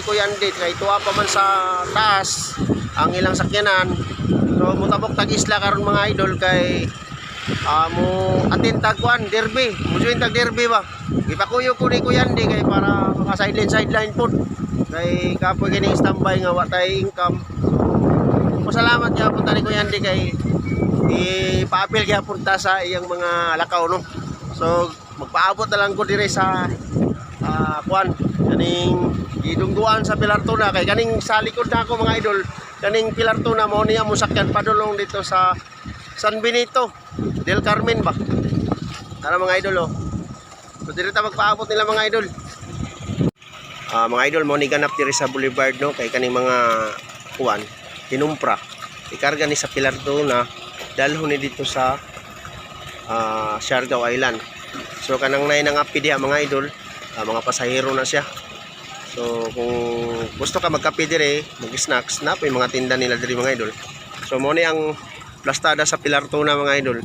ni Kuya Andy kay tuwa pa man sa taas ang ilang sakyanan. So mutabok tag isla karon, mga idol, kay mo attend tag kuan derby, mo join tag derby ba. Gipakuyog ko ni Kuya Andy kay para maka sideline sideline pod. Kay kapoy kining standby nga wa tay income. So pasalamat gyapon ta ni Kuya Andy kay ipaapil gyapon ta sa iyang mga lakaw, no. So magpaabot na lang ko dire sa kuan kaning gidungguan sa Pilar Tuna kay kaning sa likod na ako, mga idol, kaning Pilar Tuna mao niya mo sakyan padulong dito sa San Benito del Carmen ba. Tara, mga idol, oh. So dire ta magpaabot nila, mga idol. Mga idol, mo ni ganap diri sa Boulevard, no, kay kaning mga kuan kinumpra, ikarga ni sa Pilar Tuna, dalhon ni dito sa Siargao Island. So kanang nay nangapi diha, mga idol, mga pasahero na siya. So kung gusto ka magkape dire, mag-snacks na po yung mga tinda nila dire, mga idol. So mo ni ang plastada sa Pilar Tuna, mga idol.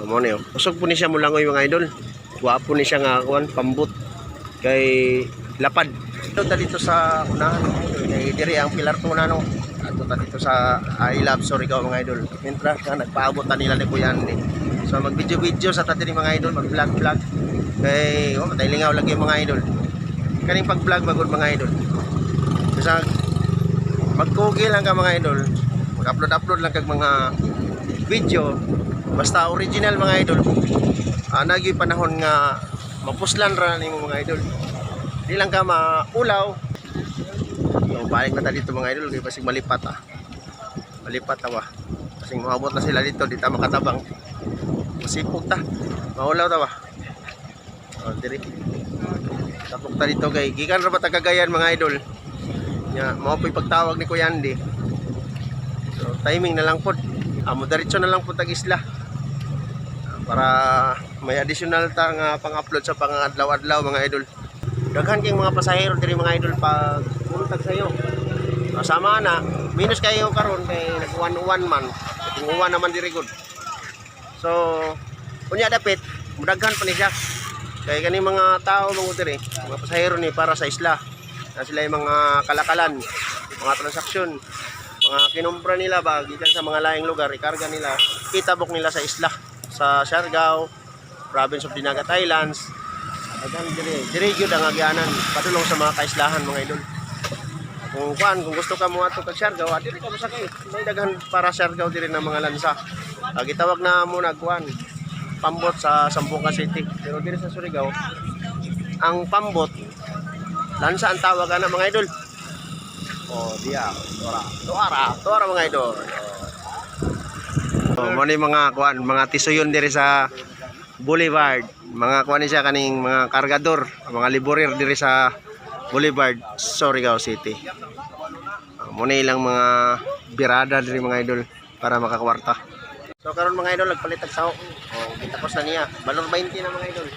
Mo ni oh. Kusog po ni siya mulangoy, mga idol. Gwapo ni siya nga kuan pambot kay lapad. Ito ta dito sa unahan, mga idol, kay diri ang Pilar Tuna, no. Ato ta dito sa I Love Surigao, mga idol. Mientras nga nagpaabot ta nila ni Kuya Andy. So mag-video-video sa ta diri, mga idol, mag-vlog-vlog. Kay oh, matay lingaw lagi, mga idol. Kaning pag-vlog magud, mga idol. Bisa magkugi lang ka, mga idol. Mag-upload-upload lang kag mga video. Basta original, mga idol. Nagyoy panahon nga mapuslan ra nimo, mga idol. Di lang ka maulaw. So, balik na ta dito, mga idol, kay basig malipat ah. Malipat ta ba. Kasing moabot na sila dito, di ta makatabang. Masipog ta. Maulaw ta ba. Oh, diri. Tapok ta dito kay gikan ra ba ta Cagayan, mga idol. Nya, mao po'y pagtawag ni Kuya Andy. So, timing na lang pod. Amo diretso na lang po tag isla. Para may additional ta nga pang-upload sa pang-adlaw-adlaw, mga idol. Daghan kayong mga pasahero diri, mga idol, pag buntag sayo. Kasama na, minus kayo karon kay nag 1-1 man. Tinguwan naman diri gud. So, unya dapit, mudaghan pa ni siya. Kay kani mga tao mga diri, mga pasahero ni para sa isla. Na sila yung mga kalakalan, mga transaksyon, mga kinumpra nila ba gikan sa mga laing lugar, ikarga nila, itabok nila sa isla, sa Siargao, Province of Dinagat Islands. Daghan diri, diri gyud ang agyanan padulong sa mga kaislahan, mga idol. Kung kuan, kung gusto ka mo ato kag Siargao, diri ka mosakay. May daghan para Siargao diri na mga lansa. Gitawag na mo na kuan pambot sa Zamboanga City. Pero diri sa Surigao, ang pambot lansa ang tawag ana, mga idol. Oh, diya, tora. Tuara, tuara, mga idol. Oh, mo ni mga kuan, mga tisuyon diri sa Boulevard. Mga kuan ni siya kaning mga kargador, mga liborer diri sa Boulevard, Surigao City. Mo ni ilang mga birada diri, mga idol, para makakwarta. So karon, mga idol, nagpalit og saho. Oh, gitapos na niya. Balor 20 na, mga idol.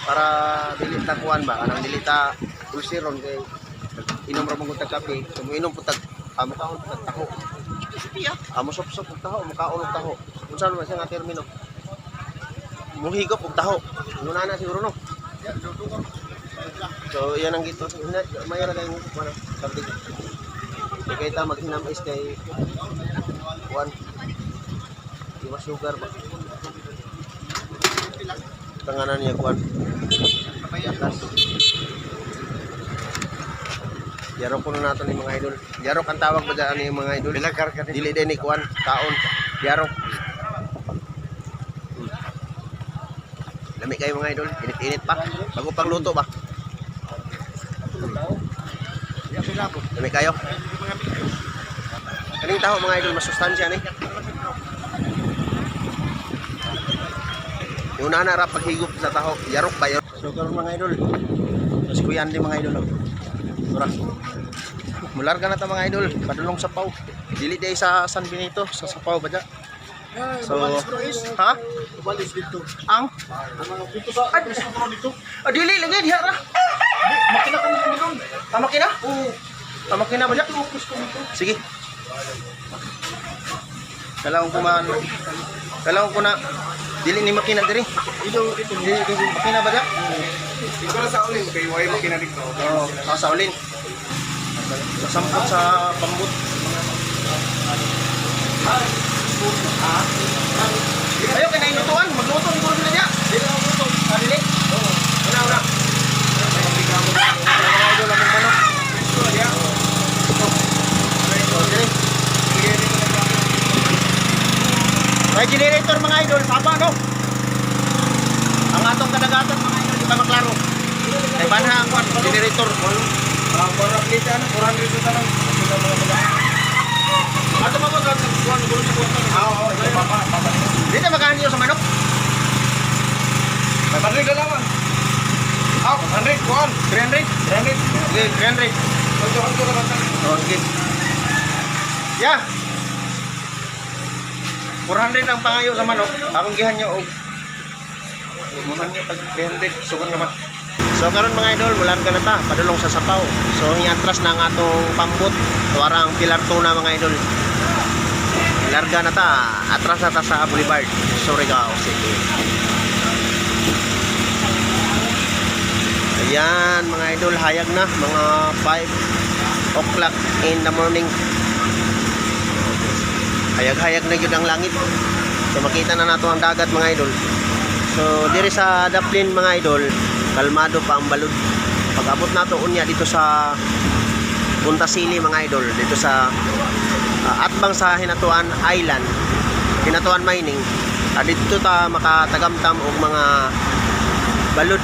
Para dili ta kuan ba, kanang dili ta ulsiron kay inom ra man tag kape. So moinom pud tag mukaon pud tag taho. Amo sop-sop og taho, mukaon og taho. Unsa man siya nga termino? Muhigop og taho. Nguna na siguro, no. So iyan ang gito. Mayo ra kayong kuan sabdi. Kay kay ta maghinam-is kay kuan. Iwas sugar ba? Tanganan niya kuan. Gatas. Yarok ko na nato ni mga idol. Yarok ang tawag ba dyan ni mga idol? Dili din ni kuan, kaon. Yarok. Lami kayo, mga idol. Init-init pa. Bago pang luto ba? Lami kayo. Kaning taho, mga idol, masustansya ni. Yung na ra paghigop sa taho, yarok ba yarok? So karon, mga idol. So si Kuya Andy, mga idol. Oh. Tura. Mularga na ta, mga idol, padulong sa Pau. Dili day sa San Benito, sa Sapaw ba dya? So, ha? Ubalis dito. Ang Dito sa Kristo dito. Ah, dili lagi diha ra. Makina ko nito doon. Tama kina? Oo. Tama kina ba dya? Kristo dito. Sige. Kailangan ko man Kailangan ko na dili ni makina diri. Dito dito. Dili dili makina ba dya? Dito na sa ulin kay way makina dito. Oo, sa ulin. Sampot sa pambut. Ayo kay nailutuan, magluto siguro sila niya. Dili ako luto. Ah, dili? Una, una. Mga idol, among manok. Oh, dili. May generator, mga idol, saba no. Ang atong kadagatan, mga idol, di pa maklaro. Kay banha ang kwan, generator. Ah, para plita ano, 400 sa tanong. Ato pa ba sa kuan gulo sa kuan? Ah, oo, ito papa, papa. Dito magkahan sa manok. 500 na lang. Ah, 100 kuan. 300. 300. Sige, 300. Konto konto na lang. Oh, sige. Yeah. 400 ang pangayo sa manok. Akong gihan nyo og munan nyo pag 300 sugon naman. So karon, mga idol, mulan ka na ta padulong sa Sapaw. So hiatras na ang atong pambot. Tuara ang Pilar Tuna, mga idol. Larga na ta, atras na ta sa Boulevard, Surigao City. Ayan, mga idol, hayag na mga 5 o'clock in the morning. Hayag-hayag na yun ang langit. So makita na nato ang dagat, mga idol. So diri sa Daplin, mga idol, kalmado pa ang balud. Pag abot nato unya dito sa Punta Sili, mga idol, dito sa atbang sa Hinatuan Island, Hinatuan Mining, dito ta makatagamtam og mga balud.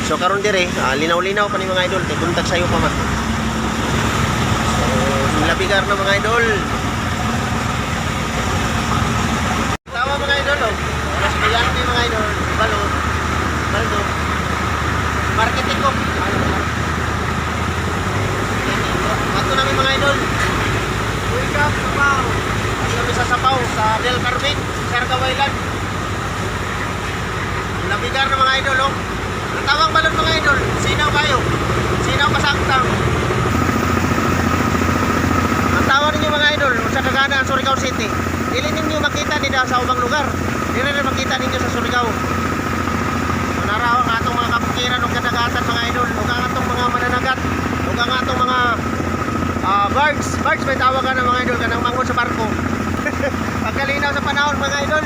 So karon dire, linaw-linaw pa ni, mga idol, kay buntag sayo pa man. So labigar na, mga idol. Tawa, mga idol, oh. Mga estudyante, mga idol, balo, baldo. Marketing ko. Ato namin, mga idol. Wake up, Sapaw. Ato namin sa Sapaw, sa Del Carmen, Siargao Island. Labigar na, mga idol, oh. Ang tawang balon, mga idol, sinaw kayo. Sinaw kasangtang. Ang tawag ninyo, mga idol, sa kagana ang Surigao City. Dili ninyo makita dito sa ubang lugar. Dili rin makita ninyo sa Surigao. So, naraw ang atong mga kabukiran ug kadagatan, mga idol, ug ang atong mga mananagat, ug ang atong mga birds. Birds may tawag ka na, mga idol, kanang mangon sa barko. Pagkalinaw sa panahon, mga idol.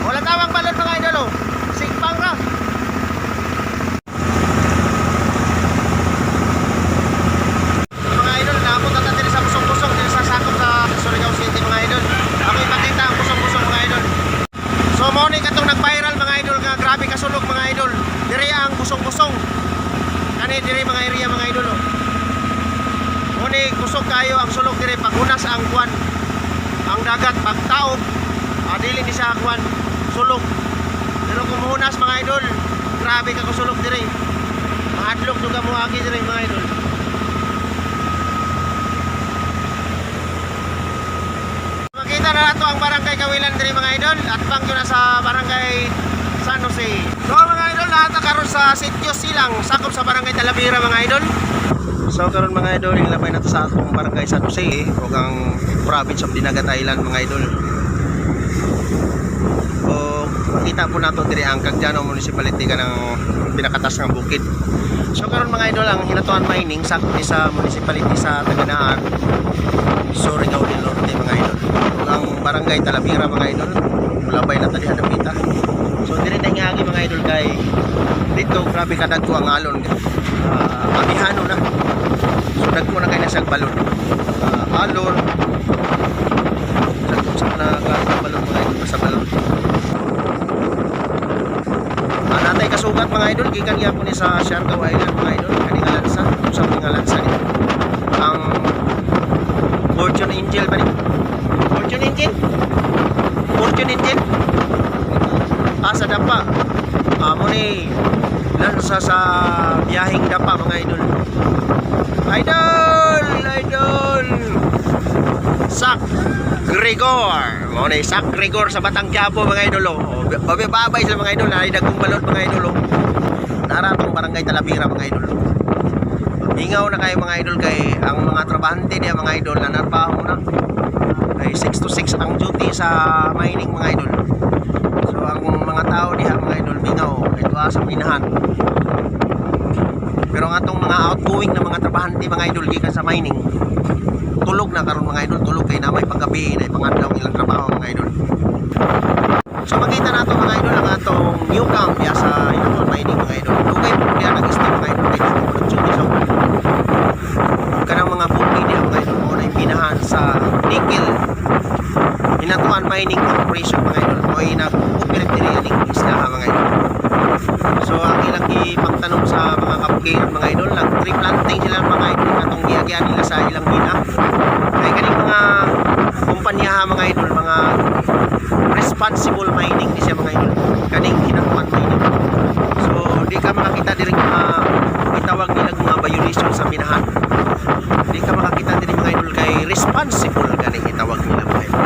Wala tawang balon, mga idol, oh. Sigpang ra. Mga idol, naabot na diri sa Busong-Busong, diri sa sakop sa Surigao City, mga idol. Ako ipakita ang Busong-Busong, mga idol. So mao ni katong nag-viral, mga idol, nga grabe kasulog, mga idol. Diri ang Busong-Busong. Kani diri mga area, mga idol, oh. Mao ni kusog kayo ang sulog diri paghunas ang kwan. Ang dagat pagtaob, dili ni siya kwan sulog. Pero kung muhunas, mga idol, grabe ka kusulog diri. Mahadlok juga mo agi diri, mga idol. Makita na nato ang Barangay Kawilan diri, mga idol, at bang yun na sa Barangay San Jose. So mga idol, lahat na karon sa Sitio Silang, sakop sa Barangay Talavera, mga idol. So karon, mga idol, ilabay na to sa atong Barangay San Jose ug ang province of Dinagat Island, mga idol. O makita po nato diri ang Cagdiano Municipality kanang pinakatas ng bukid. So karon, mga idol, ang Hinatuan Mining sakop ni sa municipality sa Taganaan, Surigao del Norte, mga idol. Ug ang Barangay Talavera, mga idol, mulabay na ta diha dapita. So diri tayo ngagi, mga idol, kay dito grabe kadagko ang alon. Amihano na. So dagko na kay na siyang balon. Alon. Sa sa na klase ng balon, mga idol, basta balon. Natay kasugat, mga idol, gikan gyapon ni sa Siargao Island, mga idol, kani nga lansa, unsa man nga lansa ni? Ang Fortune Angel ba ni? Fortune Angel? Fortune Angel? Ah, sa Dapa. Mo ni lansa sa biyaheng Dapa, mga idol. Idol! Idol! Sak Gregor. Mo ni Sak Gregor sa Batang Quiapo, mga idol, oh. Oh, babay sila, mga idol, ay dagkong balon, mga idol, oh. Nara tong Barangay Talavera, mga idol. Mingaw na kayo, mga idol, kay ang mga trabahante niya, mga idol, nanarbaho na. Ay 6 to 6 ang duty sa mining, mga idol. So ang mga tao diha, mga idol, mingaw kay tuwa sa minahan. Pero Pero ang atong mga outgoing na mga trabahante, mga idol, gikan sa mining, tulog na karon, mga idol, tulog kay na may paggabi na ipangadlaw ang ilang trabaho, mga idol. So makita nato, mga idol, ang atong new camp diya sa Hinatuan Mining, mga idol. Dugay po diya nag-stay, mga idol, kay dito po nagsugi sa kanang mga bukid diya, mga idol, mao na yung binahan sa nickel. Hinatuan Mining Corporation, mga idol, mo ay nag-operate diri aning isla, mga idol. So ang ilang ipagtanong sa mga kabukiran, mga idol, nag tree planting sila, mga idol, katong giagyan nila sa ilang bina. Kay kaning mga kumpanya, mga idol, mga responsible mining ni siya, mga idol. Kaning Hinatuan Mining. So di ka makakita diri mga itawag nila mga violation sa minahan. Di ka makakita diri, mga idol, kay responsible ganing itawag nila, mga idol.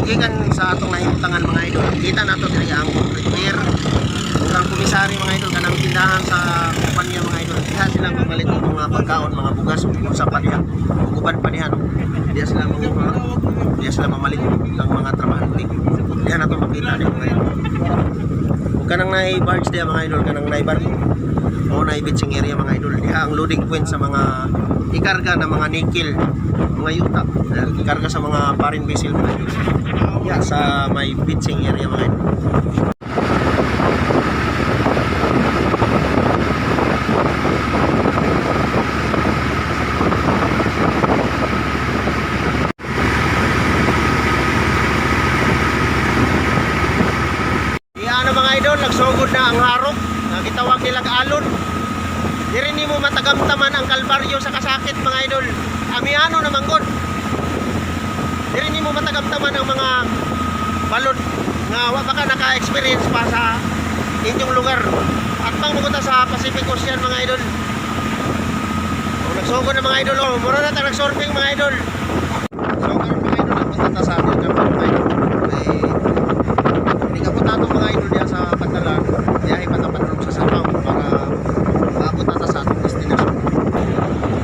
Okay kan sa atong nahimutangan, mga idol. Kita nato diri ang concrete pier. Ug ang commissary, mga idol, kanang tindahan sa kumpanya, mga idol. Diha sila mamalit og mga pagkaon, mga bugas ug unsa pa diha. Ug uban pa diha no. Diha sila manguha. Diha sila mamalit ang mga trabahante. Diha nato makita ni, mga idol. Ug kanang naay barge diha, mga idol, kanang naay barko. O naay beaching area, mga idol. Diha ang loading point sa mga ikarga na mga nickel, mga yuta. Ikarga sa mga foreign vessel, mga idol. Yeah, sa may beaching area, mga idol. Iyan mga idol, nagsugod na ang harok. Nakitawag nilang alon. Diri nimo matagamtaman ang kalbaryo sa kasakit, mga idol. Amiano naman gud. Diri nimo matagamtaman ang mga balod nga wa pa ka naka-experience pa sa inyong lugar. At pang mugunta sa Pacific Ocean, mga idol. O, nagsugod na, mga idol. Oh, mura na ta nagsurfing, mga idol. So karon, mga idol, napunta ta sa Del Carmen, mga idol. May hindi ka punta mga idol diya sa Pantalan. Biyahe pa ta padulong sa Sapaw para maabot na ta sa atong destinasyon.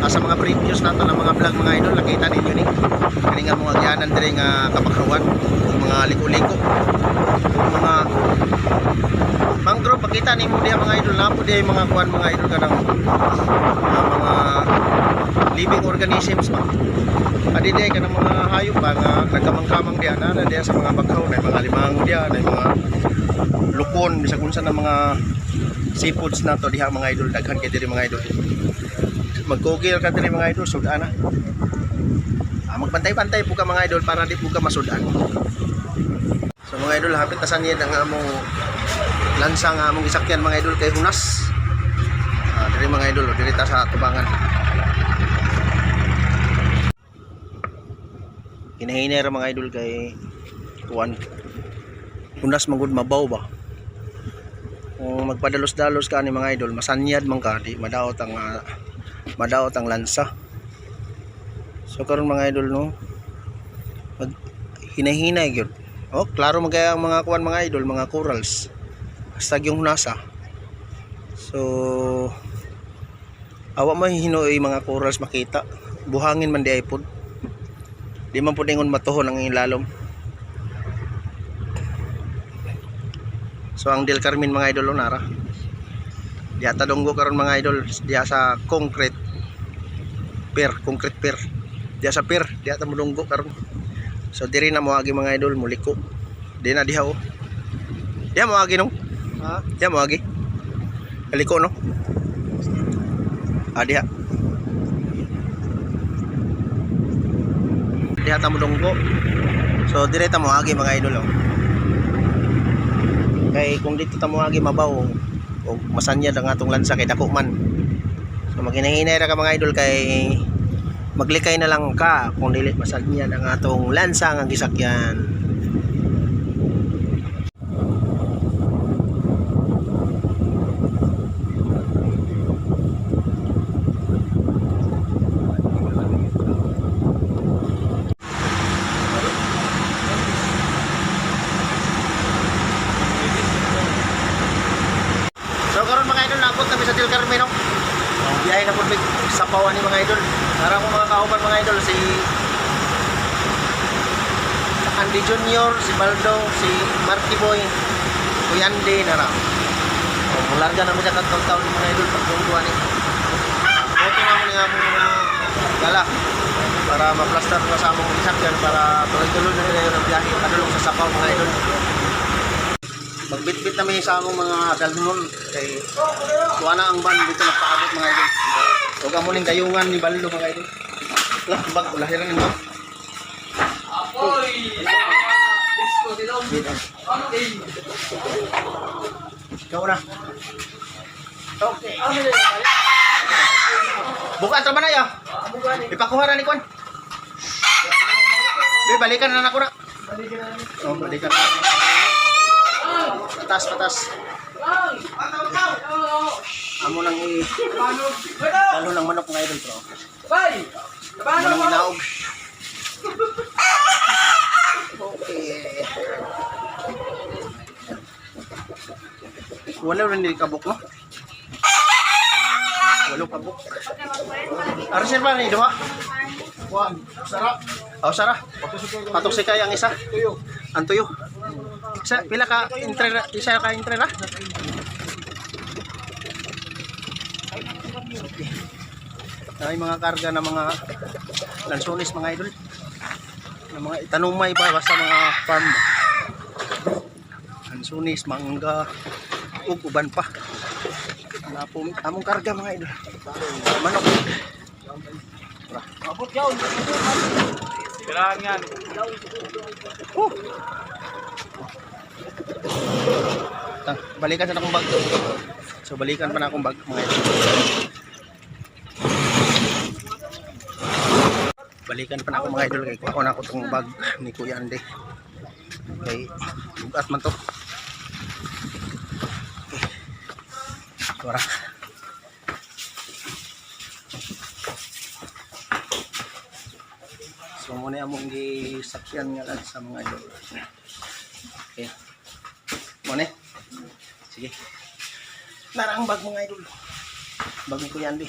Sa mga previous nato ng mga vlog, mga idol, nakita ninyo ni kani nga mga agyanan diri nga kabakawan ug mga liko-liko ug mga mangrove. Makita nimo diha, mga idol, napo diha yung mga kuan, mga idol, kanang mga living organisms ba. Adi diha kanang mga hayop ba nga nagkamang-kamang diha na diha sa mga baghaw na mga limango diha na mga lukon, bisag unsa na mga seafoods nato diha, mga idol. Daghan kay diri, mga idol. Mag-google ka diri, mga idol, sudan na. Magbantay-bantay po ka, mga idol, para di po ka masudan. So mga idol, hapit na sanyan ang among lansa nga among gisakyan, mga idol, kay hunas. Diri, mga idol, oh, diri ta sa tubangan. Hinahinay ra, mga idol, kay kuan. Hunas man gud, mabaw ba. Kung magpadalos-dalos ka ni, mga idol, masanyad man ka, di madaot ang lansa. So karon, mga idol, no, mag hinahinay gyud. Oh, klaro man kaya ang mga kuan, mga idol, mga corals. Basta yung hunasa. So awa man hinuoy mga corals makita. Buhangin man di ay pod. Di man pud ingon matuhon ang ilalom. So ang Del Carmen, mga idol, oh, nara. Diha ta dunggo karon, mga idol, diha sa concrete pier, concrete pier. Diha sa pier, diha ta modunggo karon. So diri na moagi, mga idol, muliko. Di na diha oh. Diha moagi no? Ha? Diha moagi. Kaliko no? Ah, diha. Diha ta modunggo. So dire ta moagi, mga idol, oh. Kay kung dito ta moagi mabaw o masanyad ang atong lansa kay dako man. So maghinay-hinay ra ka, mga idol, kay maglikay na lang ka kung dili masanyad ang atong lansa nga gisakyan. So karon, mga idol, naabot kami sa Del Carmen no. Biyahe na pud mig sa pawan ni, mga idol. Para akong mga kauban, mga idol, si Andy Junior, si Baldo, si Marky Boy, Kuya Andy nara. O, Mularga na mo siya kag taon mga idol pag tungguan ni. Boto na mo ni among mga gala para maplastar na sa among sakyan para tuloy-tuloy na nila ang biyahe padulong sa Sapaw, mga idol. Magbitbit na mi sa among mga dalhon kay kuha na ang van dito nagpaabot, mga idol. Huwag amo ning dayungan ni Baldo, mga idol. Lah, bag ulahiran ni bag. Apoy! Disco nila. Okay. Ikaw na. Okay. Buka tra ba na ya? Ipakuha ra ni Kwan. Be, balikan na nako na. Oh, balikan. Patas, patas. Amo nang i lalo ng manok, mga idol, bro. Bye! Amo nang inaog. Okay. Wala rin ni kabuk, no? Walo kabuk. Aron sir ba ni duha? Juan, sarap. Oh, sara. Patok si kay ang isa. Tuyo. Ang tuyo. Isa, pila ka entre isa ka entre ra? Okay. Ay mga karga na mga lansones, mga idol. Na mga itanumay ba basta mga farm ba. Lansones, mangga, ug uban pa. Na po among karga, mga idol. Manok. Abot yaw. Kailangan. Oh. Ta, balikan sa akong bag. So balikan pa na akong bag, mga idol. Balikan pa na ako, mga idol, kay kuha na ako tong bag ni Kuya Andy. Kay bugat man to. Okay. Tara. So muna among gisakyan nga lang sa mga idol. Okay. Muna. Sige. Nara ang bag, mga idol. Bag ni Kuya Andy.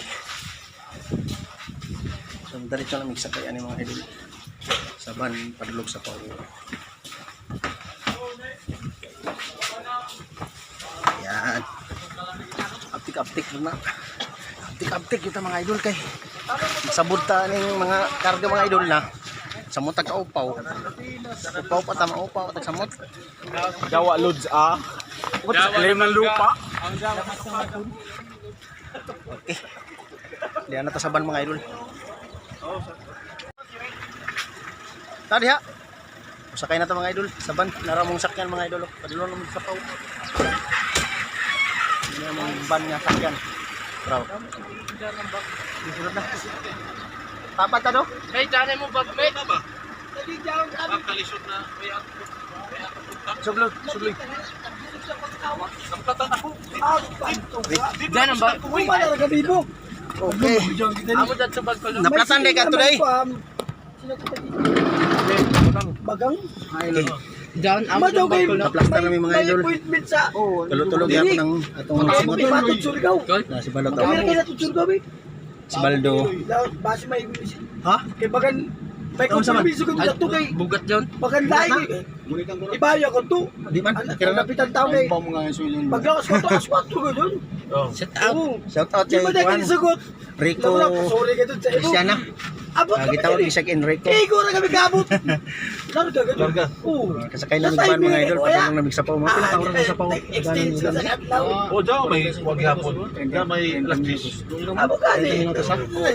So diretso na mig sakay ani, mga idol. Sa van padulog sa Pau. Yan. Aptik-aptik na. Aptik-aptik kita, mga idol, kay sabod ta ning mga karga, mga idol, na. Samot tag kaupaw. Upaw pa tama upaw tag samot. Gawa loads ah. Sa ilalim ng lupa. Okay. Diyan na ta sa van, mga idol. Tadi ha. Sakay na ta, mga idol. Sa van, nara mong sakyan, mga idol. Oh. Padulong na mo sa paw. Ini among van nga sakyan. Bravo. Isulod na. Tapat ta do? Hey, dyan mo bag, mate. Suglod, suglod. Dyan ang bag. Okay. Amo dyan sa bag ko. Naplatan day ka today. Bagang? Okay. Dyan, amo dyan bag ko. Naplastar na mi, mga May idol. appointment sa... Tulog-tulog yapon ang atong singot. Patod Surigao. Na si Balot. Kami na kayo Surigao eh. Si Baldo. Base may Ha? Kay bagan may Unsa man? kompromiso ko dito kay Bugat dyan. bagan lahi kay ibayo ko to. Di man. Ang Kira na. kapitan tao kay paglawas ko to aswat ko yun. Set out. Oo. Shout out Di kay ba dahil Juan kinisagot? Rico Sorry ka dun sa imo. Cristiana. Abot Ah, kami gitawag diri. ni Sek Enrico. Eh, ikaw na kami kabot. Larga ka dun. Oo. Kasakay na mig van, mga idol, padulong na mig sapaw. Mga pila ka oras sa sapaw. Extension sa kadlaw. O, dyan may wag hapon. Dyan may alas 10. Amo ka ni.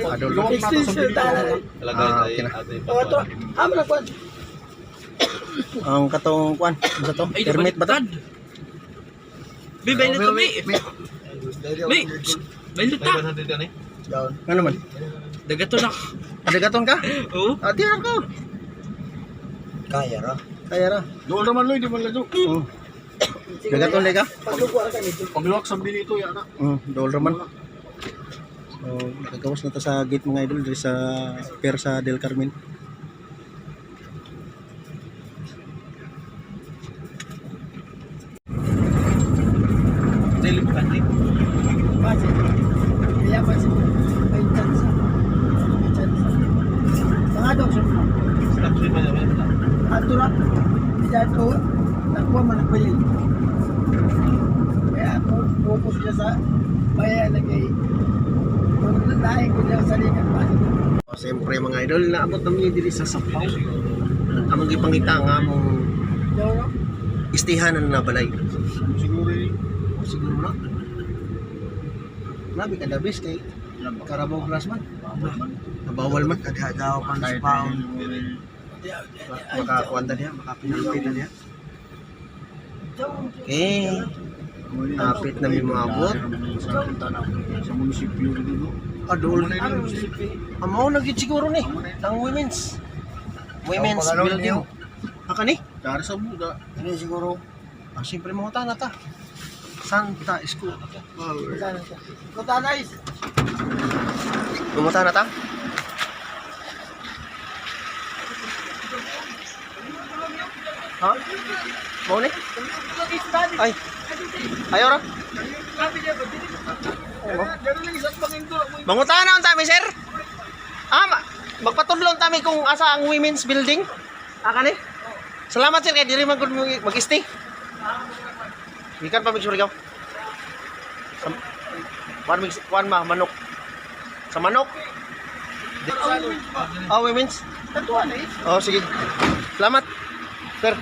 Padulong. Extension talaga. Talaga Ah, okay na. O to. Amo na kwan. Ang katong kuan, unsa to? Permit ba to? Bi, bailot to, bi. Bi, bailot ta. 100 yan eh. Ano man? Dagato na. Adagaton ka? Oo. Ah, tira ko. Kaya ra. Kaya ra. Doon naman, Loy, di man lalo. Mm. Dagaton day ka? Paglukuan kami dito. Pagluwak sa binito yan ah. Dool raman. So, nakagawas na to sa gate, mga idol, diri sa pier sa Del Carmen. Base. Kaya base. May chance. May chance. Mga dog sir. Ato ra. Diyan ko. Nakuha man ang bayay. Kaya ako. Focus niya sa bayan na kay kung lain ko niya sa ligan pa. O, siyempre mga idol, naabot kami diri sa Sapaw. Among gipangita nga among Daw no? istihanan na balay. Siguro eh. O, siguro na. Grabe ka dabis kay Carabao grass man. Nabawal man. Kadadaw pang Kahit spawn. Makakuan ta niya, makapinalty ta niya. Okay. Hapit na may mga abot. Sa munisipyo dito. Adol. Ano si Amo na gid siguro ni ang women's. Women's Ang pangalon building. niyo. Aka ni? Dari sa buda. Ano siguro? Ah, siyempre mga na ta. Santa School. Power. Kutanay. Pumunta na ta? Ha? Mau ni? Ay. Ayaw ra. Manguta na unta mi, sir. Ah, magpatudlo unta mi kung asa ang women's building. Aka ni? Salamat sir kay diri man gud mo mag-stay. Gikan pa mig Surigao. Sa kuan mig kuan ma manok. Sa manok. Ah, women's. Tatuan eh. Oh, sige. Salamat. Sir.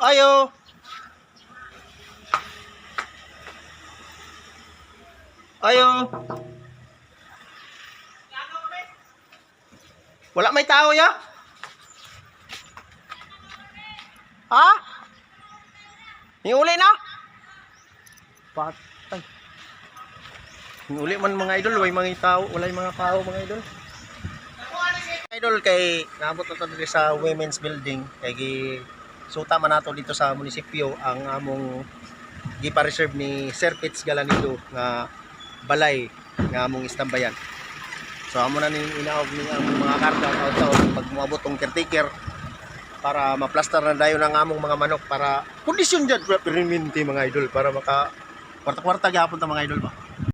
Ayo. Ayo. Wala may tao ya? Ha? Iuli na? Patay. Uli man mga idol, way mga tao, walay mga tao mga idol. Idol kay naabot na to diri sa women's building kay gi suta man nato dito sa munisipyo ang among gipa-reserve ni Sir Fitz Galanido nga balay nga among istambayan. So amo na ning inaog ning among mga karga taon-taon pag moabot tong caretaker para maplastar na dayon ang among mga manok para kondisyon dyan permanente mga idol para maka kwarta-kwarta gyapon ta mga idol ba.